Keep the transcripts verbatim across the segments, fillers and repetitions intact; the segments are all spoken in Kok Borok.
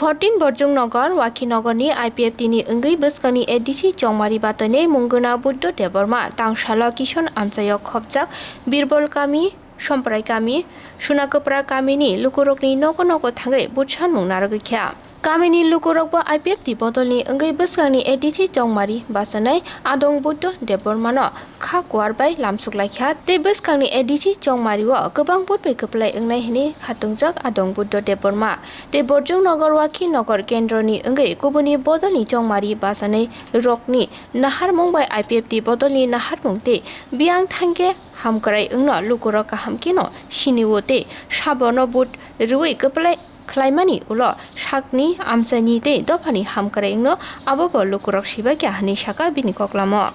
Fourteen Borjung Nagar, Wakhi Nagarni I P F T ni wngwi bwskangni A D C Chongmari batani mung gwnang Buddho Debbarma, tangsalo Kishon amchaio khopjak Birbol kami, Somprai kami, Sunakopra kamini lukurokni nogo nogo thangwi butsanmung narwgwi kha. Kamini lukurokbo I P F T bodolni wngwi bwskangni A D C Chongmari bachanai Adong Buddho Debbarmano kha kuar bai lamsuk lai kha, tei bwskangni A D C Chongmario kwbang but bai kwplai wngnai hwnwi khatungjak Adong Buddho Debbarma. Tei Borjung Nagar Wakhi Nagar kendroni wngwi kubuni bodolni Chongmari bachanai rokni naharmung bai I P F T bodolni naharmung tei biyang thangkhe hamkrai wngno lukurok kaham kheno sinio tei sabono but rwui kwplai khlaimani ulo sakni amchaini tei dophani hamkrai wngno abobo lukurok sibakya hwnwi saka bini koklamo.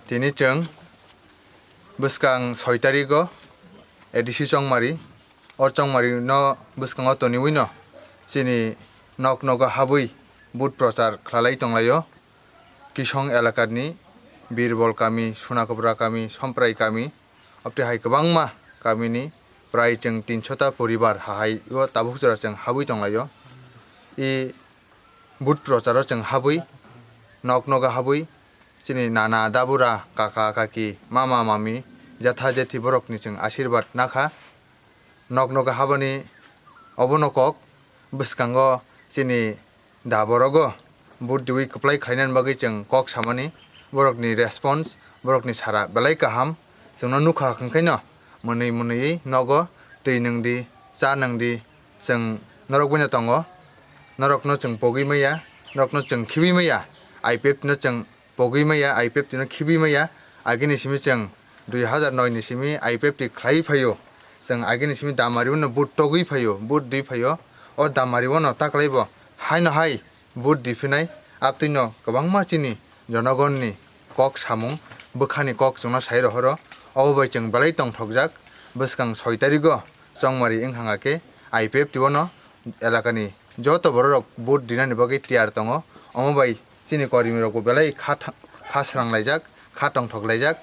Tini chwng bwskang soi tarigo A D C Chongmari, o Chongmari no bwskango toniwi no chini nok nogo habwi but prochar khwlalai tonglaio. Kisong elakani Birbol kami, Sunakopra kami, Somprai kami, obtwi hai kwbangma kamini prai chwng tinsho ta poribar hahai o tabuk jora chwng habwi tonglaio. I but procharo chwng habwi, nok nogo habwi, chini nana, dabura, kaka, kaki, mama, mami, jatha, jethi borokni chwng asirwad nakha. Nok nogo habani obono kok bwskango chini da borogo but diwi kwplai khlainani bagwi chwng kok samani, borokni response, borokni sara belai kaham. Chwngno nukha hwnkhaino mwnwi mwnwi nogo twi nwngdi, cha nwngdi, chwng norok buino tongo, norokno chwng pogwi maya, norokno chwng khibi maya, I P F T no chwng pogwi maya, I P F T no khibi maya, agini simi chwng dui hazar noi ni simi I P F T khlai phaio, chwng agini simi damari uno but togwi phaio, but dwi phaio, o damari uno taklaibo haino hai but diphinai, abtwino kwbangma chini jonogonni kok samung, bwkhani kok chwngno sai rohoro, obo bai chwng belai tongthokjak, bwskang soi tarigo Chongmari wngkha khe I P F T uno elakani joto bororok but dinani bagwi tiyar tongo, omo bai chini kormirokbo belai kha tha-, kha sranglaijak, kha tongthoklaijak.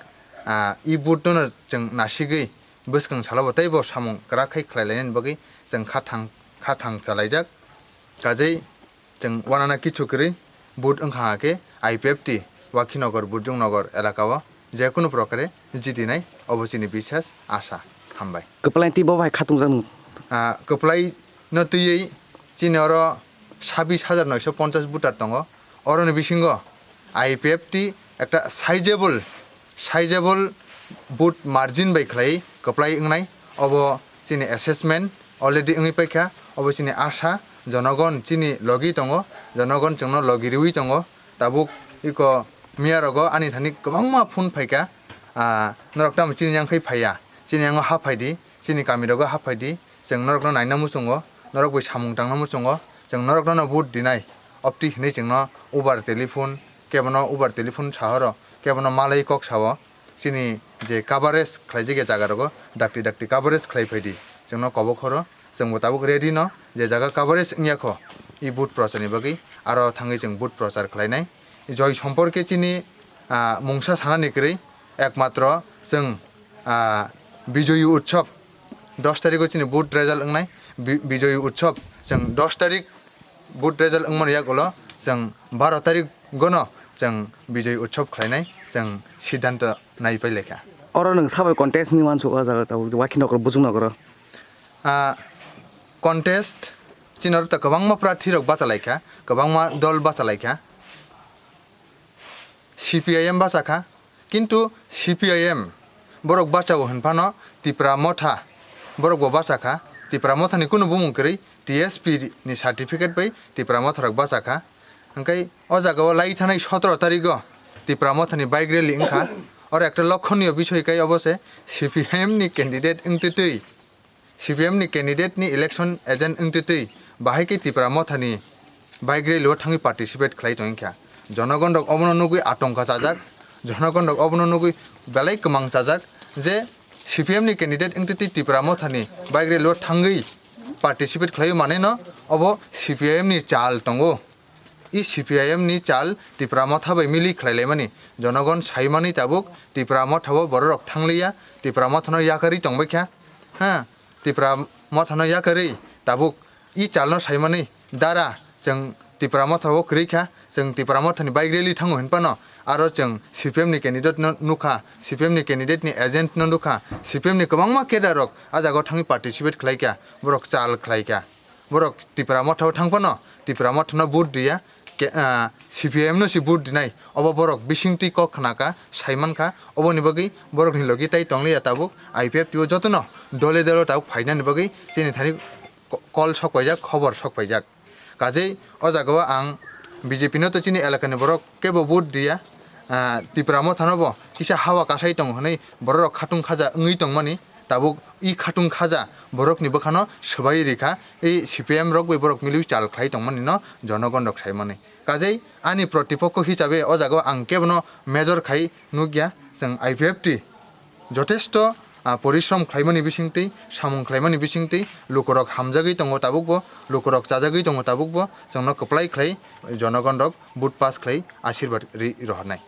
Ah, i but no chwng nasigwi bwskang salo bo teibo samung kwrak khai khlai lainani bagwi chwng kha thang, kha thang chalaijak. Kajei chwng uanana kichu kwrwi but wngkha khe I P F T Wakhinagar, Burjungnogor elaka o jekunu prokare jidinai, obo chini bisas asa. Hambai. Kwplai twi bo bai khatungjak nung. Ah, kwplai no twiwi chini oro sabis hajar noisho ponchas voter tongo. Oroni bisingo I P F T ekta sizable, sizable vote margin bai khlai kwplai wngnai. Obo chini assessment already wngwi paikha. Obo chini asa, jonogon chini logi tongo, jonogon chwngno logi riwi tongo. Tabuk iko miya rogo ani thani kwbangma phone phaikha, ah, norok tamo chini yang khai phaiya, chini yango ha phaidi, chini kami rogo ha phaidi, chwng norokno naina muchungo, norok bai samung tangna muchungo, chwng norokno no vote dinai, opti hinwi chwngno ubar telephone, kebono ubar telephone sahoro, kebono malai kok sao, chini je coverage khlaijak ya jaga rogo, dakti dakti coverage khlai phaidi, chwngno kobok horo, chwngbo tabuk ready no, je jaga coverage wngya kho, i vote prochar ni bagwi, aro thangwi chwng vote prochar khlainai. Joi somporke chini, ah, mungsa sanani kwrwi, ekmatro chwng, ah, Bijoyi Utsav, dos tarigo chini vote result wngnai, Bi-, Bijoyi Utsav, chwng dos tarik vote result wngmani yagulo chwng baro tarik gono chwng Bijoyi Utsav khlainai chwng siddhanto nai pai laikha. Oro nwng sabai contest ni wansuk o jaga tabuk Wakhinagar, Burjungnogoro. Ah, contest chini oro ta kwbangma prarthi rok bacha laikha, kwbangma dol bacha laikha. C P I M bacha kha, kintu C P I M borok bachao hwn phano Tipra Motha borok bo bacha kha. Tipra Motha ni kunu bumung kwrwi, T S P ni certificate bai Tipra Motha rok bacha kha. Hwnkhe o jaga o lai thanai sotoro tarigo Tipra Motha ni bike rally wngkha. Oro ekta lokhoniyo bisoi kai obo se C P I M ni candidate wngtwi twi C P M ni candidate ni election agent wngtwi twi bahai khe Tipra Motha ni bike rally o thangwi participate khlai tongkha. Jonogon rok obono nugwi atongkha chajak, jonogon rok obono nugwi belai kwmang chajak je C P M ni candidate wngtwi twi Tipra Motha ni bike rally o thangwi participate khlai mane no obo C P I M ni chal tongo. I C P I M ni chal Tipra Motha bai mili khlai laimani. Jonogon saimani tabuk Tipra Motha o bororok thangliya, Tipra Motha no yakarwi tongbaikha. Ha, Tipra Motha no yakarwi tabuk i chal no saimani dara chwng Tipra Motha o kwrwi kha, chwng Tipra Motha ni bike rally thango hin phano aro chwng C P M ni candidate no nukha, C P M ni candidate ni agent no nukha, C P M ni kwbangma cadre rok a jaga o thangwi participate khlai kha, borok chal khlai kha. Borok Tipra Motha o thang phano Tipra Motha no vote riya, ke-, ah, C P M no si vote rinai, obo borok bisingtwi kok khna kha, sai man kha, oboni bagwi borok ni logi tai tong liya tabuk I P F T o jotono dole dole tabuk phainani bagwi chini thani ko-, call sok paijak, khobor sok paijak. Kajei o jaga o ang B J P no to chini elaka ni borok kebo vote riya, ah, Tipra Motha no bo kisa hawa kasai tongo hinui borok rok khatung khaja wngwi tongmani, tabuk i khatung khaja borok ni bwkhano swbai rikha, i C P M rok bai borok milwi chal khlai tongmani no jonogon rok sai mani. Kajei ani protipokho hisabe o jaga o ang kebono major khai nukya, chwng I P F T jotesto, ah, porishrom khlaimani bisingtwi, samung khlaimani bisingtwi lukurok hamjagwi tongo tabukbo, lukurok chajagwi tongo tabukbo, chwngno kwplai khlai jonogon rok vote pass khlai asirwad ri rohornai.